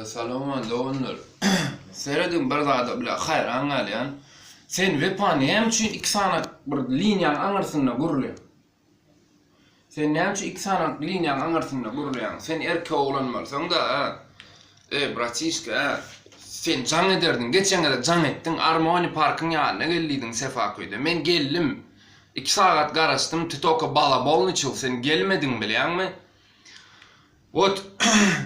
Salam doganlar. Serediň bir zada bile haýran galýan. Sen Wepa näme üçin iki sany bir liniýaň aňyrsynda gürleýäň? Sen näme üçin iki sany liniýaň aňyrsynda gürleýäň? Sen erkek oglan bolsaň-da, a? Eý, bratişka, a? Sen jaň ederdiň, geçen gezek jaň etdiň, Armoni parkyň ýanyna gel diýdiň Sefaköyde. Men geldim. Iki sagat garaşdym, ty toka balabolniçil, sen gelmediň bilýäňmi? Wot,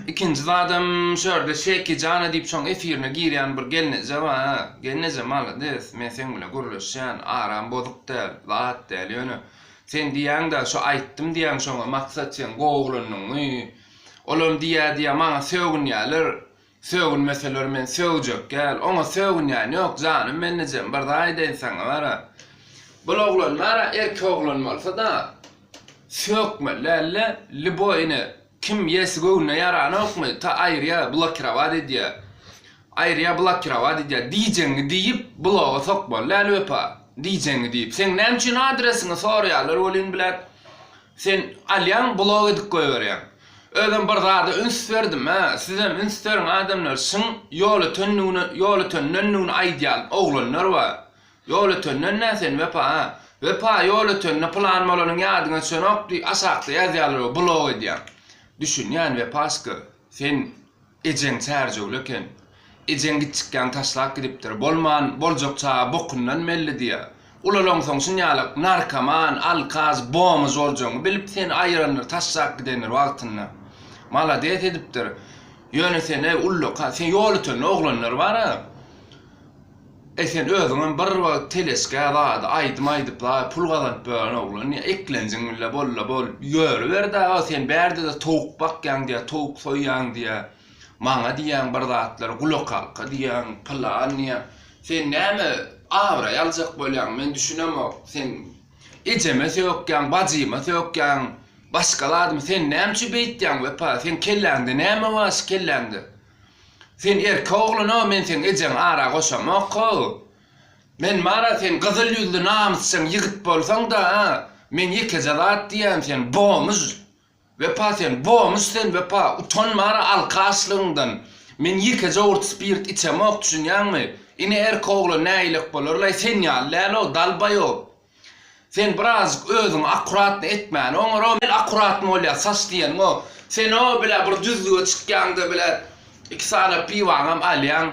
ikinji zadam şu ýerde Şeki jana diýip şoň efirine girýän bir gelneje bar, hä. Gelneje malades, men seň bile gürleşýän, aram bozuk däl, zat däl, ýöne sen diýýäň-dä şu aýtdym diýýäň şoňa maksat seň gowy oglandygyňy, olam diýýä diýýä maňa sögünýäler, Sögünmeseler men sögjek däl. Oňa sögünýän ýok janym mennejem bir zat aýdaýyn saňa bara. Bul oglan bara erkek oglan bolsada sökmeli dälde lýuboý ine kim ýesi göwnüne ýaranokmy ta aýyrýa blokirowat edýä. Aýyrýa blokirowat edýä diýjegiňi diýip bloga sokmaly däl Wepa diýjegiňi diýip. Seň näme üçin adresiňi soraýarlar welin bilet Sen alýaň blok edip goýberýäň. Özem bir zada üns berdim hä, sizem üns beriň adamlar şyň ýol ötendigini ýol ötendendigini aýdýan oglanlar bar. Ýol ötenden nä sen Wepa hä. Wepa ýol ötende pylan bolanyň ýadyňa düşenok diý aşakda ýazýarlar we blok edýäň. Düşünýän Wepaşka sen Ejeň çärjewli eken. Ejeň gitjikkäň taşlap gidipdir. Bolman, boljak çaga bokundan belli diýýä. Ulalaňsoň şunýalak narkoman, alkaz, bomž boljagyňy bilip seni aýyrandyr, taşlap gidendir wagtynda. Malades edipdir. Ýöne sen eý ullaka, sen ýol ötende oglanlar bar-a. Eý sen özüňem bir wagt teleşkä zady aýdym aýdyp zady pul gazanyp ýören oglan diýýä. Eklenjiň bile bolla bol ýörüber-dä o sen bärde-de towuk bakýaň diýýä, towuk soýýaň diýýä. Maňa diýýäň bir zatlar gulakalka diýýäň, pylan diýýäň. Sen näme abraý aljak bolýaň men düşünemok. Sen ejeme sökýäň, bajyma sökýäň, başga zadymy sen näme üçin beýtýäň Wepa? Seň kelläňde näme bar şu kelläňde? Sen erkek oglan-ow men seň ejeňi ara goşamok-ow. Men bar-a sen gyzyl ýüzli namysjaň ýigit bolsaň-da, men ýekeje zat diýýän sen bomž. Wepa sen bomž sen Wepa utan bar-a alkaşlygyňdan. Men ýekeje owurt spirt içemok düşünýäňmi? Ine erkek oglan nägilek bolarlaý sen ýaly däl-ow dalbaýob. Sen birazjyk özüňi akkuratny etmäni oňar-ow men akkuratny bolýa saç diýeniň-ow sen-ow bile bir düzlüge çykýaňda bile iki sany piwaňam alýaň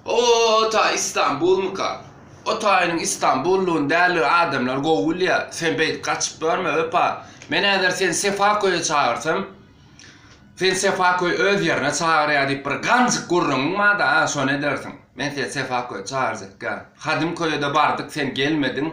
o taý Istanbulmyka o taýynyň Istanbullygyny däldigi adamlar gowy bilýä sen beýdip gaçyp ýörme Wepa men häzir seni Sefaköýe çagyrsam Sen Sefaköý öz ýerine çagyrýar diýip bir ganjyk gürrüňiň bar-da, a, şony edersiň. Men seni Sefaköýe çagyrjakka. Hadymköýe-de bardyk, sen gelmediň.